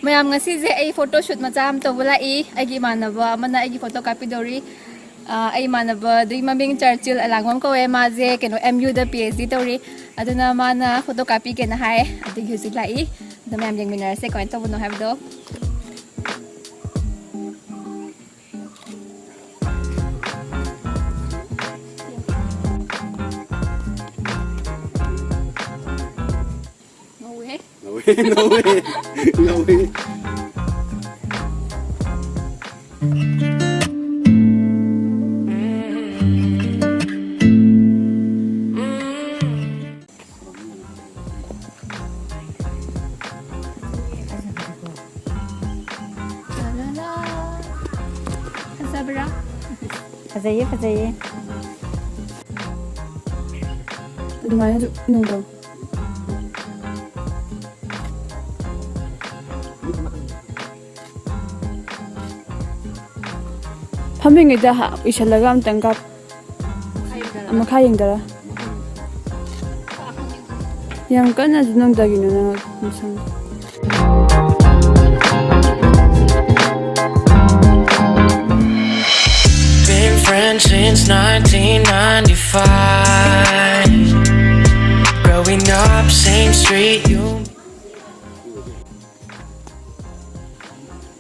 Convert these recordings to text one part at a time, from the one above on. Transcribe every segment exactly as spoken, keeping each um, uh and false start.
ꯃꯌꯥꯝ, ꯉꯁꯤꯁꯦ ꯑꯩ photo shoot ꯃꯆꯥ ꯑꯃ ꯇꯧꯕ ꯂꯥꯛꯏ꯫ ꯑꯩꯒꯤ ꯏꯃꯥꯟꯅꯕ ꯑꯃꯅ ꯑꯩꯒꯤ photo ꯀꯥꯞꯄꯤꯗꯧꯔꯤ꯫ ꯑ, ꯑꯩ ꯏꯃꯥꯟꯅꯕꯗꯨꯒꯤ ꯃꯃꯤꯡ ꯆꯔꯆꯤꯜ ꯑꯂꯥꯡꯕꯝ ꯀꯧꯋꯦ꯫ ꯃꯥꯁꯦ ꯀꯩꯅꯣ, M U ꯗ P H D ꯇꯧꯔꯤ꯫ ꯑꯗꯨꯅ ꯃꯥꯅ photo ꯀꯥꯞꯄꯤꯒꯦꯅ ꯍꯥꯏ꯫ ꯑꯗꯨꯒꯤ ꯍꯧꯖꯤꯛ ꯂꯥꯛꯏ꯫ ꯑꯗꯣ ꯃꯌꯥꯝ ꯌꯦꯡꯃꯤꯟꯅꯔꯁꯦ ꯀꯃꯥꯏꯅ ꯇꯧꯕꯅꯣ ꯍꯥꯏꯕꯗꯣ꯫ ꯉꯧꯋꯦꯍꯦ꯫ ꯉꯧꯋꯦ, ꯉꯧꯋꯦ, ꯉꯧꯋꯦ꯫ ꯐꯖꯕ꯭ꯔꯥ? ꯐꯖꯩꯌꯦ, ꯐꯖꯩꯌꯦ꯫ ꯑꯗꯨꯃꯥꯏꯅꯁꯨ ꯅꯪꯗꯧ꯫ ꯐꯝꯃꯤꯉꯩꯗ ꯍꯥ-, ꯎꯏꯁꯜꯂꯒ ꯑꯝꯇꯪ ꯀꯥꯞ-, ꯃꯈꯥ ꯌꯦꯡꯗꯔ꯫ ꯌꯥꯝ ꯀꯟꯅꯁꯨ ꯅꯝꯗꯒꯤꯅꯣ ꯅꯪ ꯅꯁꯝꯗꯣ꯫ Been friends since nineteen ninety-five. Growing up, same street, you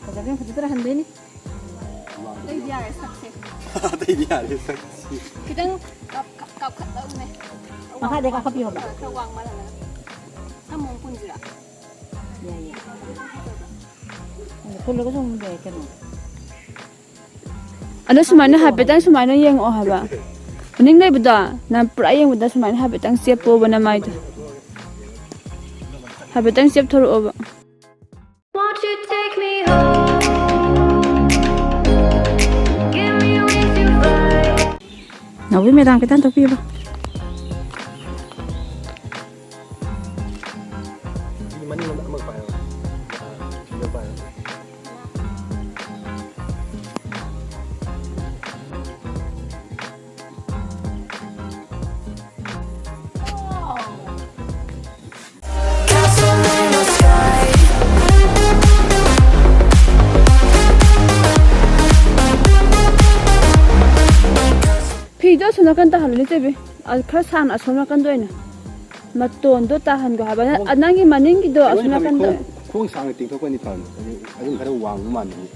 ꯐꯖꯕ ꯌꯥꯝ ꯐꯖꯗ꯭ꯔꯥ ꯍꯟꯗꯣꯏꯅꯤ꯫ ꯑꯇꯩꯗꯤ ꯌꯥꯔꯦ ꯁꯛꯁꯦ꯫ ꯑꯇꯩꯗꯤ ꯌꯥꯔꯦ ꯁꯛꯁꯤ꯫ ꯈꯤꯇꯪ ꯀꯥꯞ-, ꯀꯥꯞ-, ꯀꯥꯞꯈꯠꯂꯛꯎꯅꯦ꯫ ꯃꯈꯥꯗꯩ ꯀꯥꯞꯈꯠꯄꯤꯌꯣꯕ꯫ ꯈꯔ ꯋꯥꯡ ꯃꯥꯜꯍꯜꯂꯒ꯫ ꯁꯝ ꯑꯃꯨꯛ ꯄꯨꯟꯁꯤꯔꯥ? ꯌꯥꯏꯌꯦ꯫ ꯄꯨꯜꯂꯒꯁꯨ ꯑꯃꯨꯛ ꯌꯥꯏ ꯀꯩꯅꯣ꯫ ꯑꯗꯣ ꯁꯨꯃꯥꯏꯅ ꯍꯥꯏꯐꯦꯠꯇꯪ ꯁꯨꯃꯥꯏꯅ ꯌꯦꯡꯉꯛꯑꯣ ꯍꯥꯏꯕ꯫ ꯃꯅꯤꯡ ꯂꯩꯕꯗꯣ, ꯅꯪ ꯄꯨꯔꯥ ꯌꯦꯡꯕꯗ ꯁꯨꯃꯥꯏꯅ ꯍꯥꯏꯐꯦꯠꯇꯪ ꯆꯦꯞꯄꯣꯕ ꯅꯃꯥꯏꯗꯣ꯫ ꯍꯥꯏꯐꯦꯠꯇꯪ ꯆꯦꯞꯊꯣꯔꯛꯑꯣꯕ꯫ Won't you take me home? Give me reason why. ꯅꯥꯎꯕꯤ ꯃꯦꯗꯥꯝ ꯈꯤꯇꯪ ꯇꯧꯕꯤꯌꯨꯕ꯫ ꯁꯤ ꯃꯅꯤꯡꯂꯣꯝꯗ ꯑꯃ ꯄꯥꯏꯔꯣ꯫ ꯁꯤꯗ ꯄꯥꯏꯔꯣ꯫ ꯅꯥꯀꯟ ꯇꯥꯍꯜꯂꯨꯅꯦ ꯆꯦꯕꯤ꯫ ꯑ, ꯈꯔ ꯁꯥꯡꯅ ꯑꯁꯣꯝ ꯅꯥꯀꯟꯗ ꯑꯣꯏꯅ꯫ ꯃꯇꯣꯟꯗꯣ ꯇꯥꯍꯟꯒꯣ ꯍꯥꯏꯕ꯫ ꯅ-, ꯈꯣꯡ-, ꯅꯪꯒꯤ ꯃꯅꯤꯡꯒꯤꯗꯣ ꯑꯁꯣꯝ ꯑꯩꯉꯣꯟꯗ ꯅꯥꯀꯟꯗ ꯈꯣꯡ-, ꯈꯣꯡ ꯁꯥꯡꯅ ꯇꯤꯡꯊꯣꯛꯄꯅꯤ ꯐꯕꯅꯤ꯫ ꯑꯗꯨ, ꯑꯗꯨꯝ ꯈꯔ ꯋꯥꯡꯕ ꯃꯥꯟꯕꯅꯤ꯫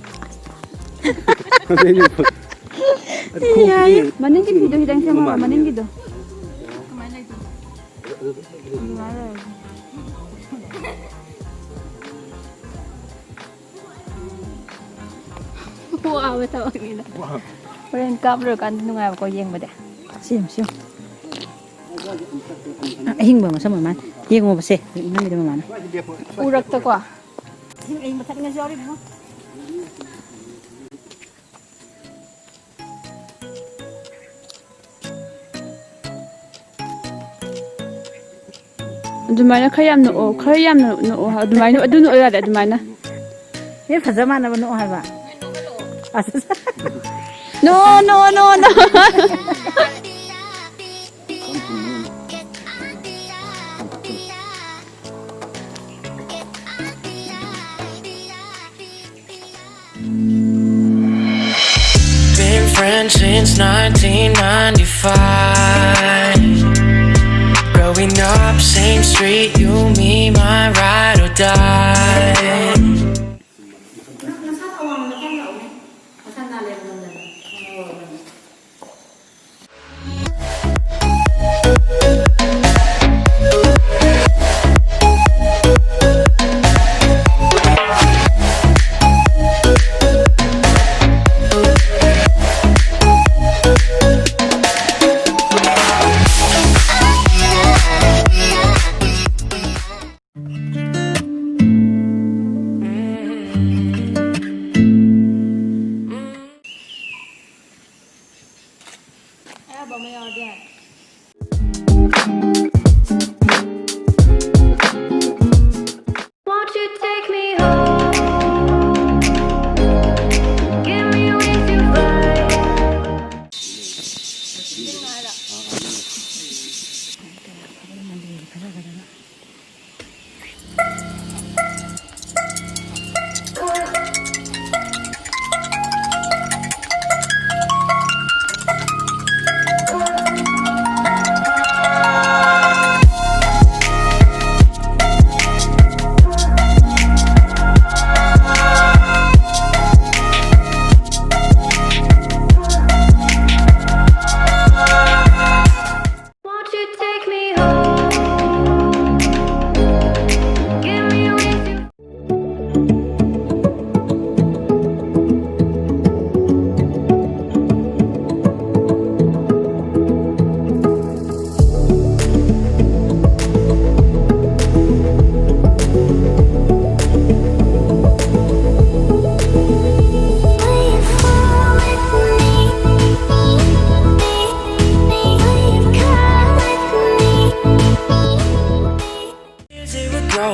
ꯑꯗꯨ ꯑꯩꯅ ꯈꯣꯡ-, ꯈꯣꯡ-, ꯌꯥꯏꯌꯦ꯫ ꯃꯅꯤꯡꯒꯤ ꯐꯤꯗꯣ ꯈꯤꯇꯪ ꯁꯦꯝꯃꯣ, ꯃꯥꯟꯕꯅꯤ꯫ ꯃꯅꯤꯡꯒꯤꯗꯣ꯫ ꯋꯥꯕ ꯊꯕꯛꯅꯤꯗ꯫ ꯍꯣꯔꯦꯟ ꯀꯥꯞ ꯂꯣꯏꯔꯀꯥꯟꯗ ꯅꯨꯡꯉꯥꯏꯕꯀꯣ ꯌꯦꯡꯕꯗꯤ꯫ ꯁꯦꯝ, ꯁꯦꯝ꯫ ꯑꯍꯤꯡꯕ ꯃꯁꯝ ꯑꯣꯏ ꯃꯥꯜꯂꯦ꯫ ꯌꯦꯡꯉꯣꯕꯁꯦ, ꯅꯪꯒꯤꯗꯣ ꯃꯃꯥꯅ꯫ ꯎꯔꯛꯇꯀꯣ꯫ ꯑꯍꯤꯡ ꯑꯍꯤꯡꯕ ꯊꯛꯅꯤꯡꯉꯁꯨ ꯌꯥꯎꯔꯤ ꯏꯕꯨꯡꯉꯣ꯫ ꯑꯗꯨꯃꯥꯏꯅ ꯈꯔ ꯌꯥꯝ ꯅꯣꯛꯑꯣ, ꯈꯔ ꯌꯥꯝꯅ ꯅꯣꯛꯑꯣ꯫ ꯑꯗꯨꯃꯥꯏꯅ, ꯑꯗꯨ ꯅꯣꯛꯑꯣ ꯌꯥꯗꯦ, ꯑꯗꯨꯃꯥꯏꯅ꯫ ꯃꯤ ꯐꯖ ꯃꯥꯟꯅꯕ ꯅꯣꯛꯑꯣ ꯍꯥꯏꯕ꯫ ꯑꯁ꯫ No, no, no, no. Been friends since nineteen ninety-five. Growing up, same street, you, me, my ride or die.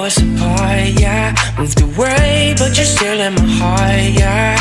us apart, yeah. Moved away, but you're still in my heart, yeah.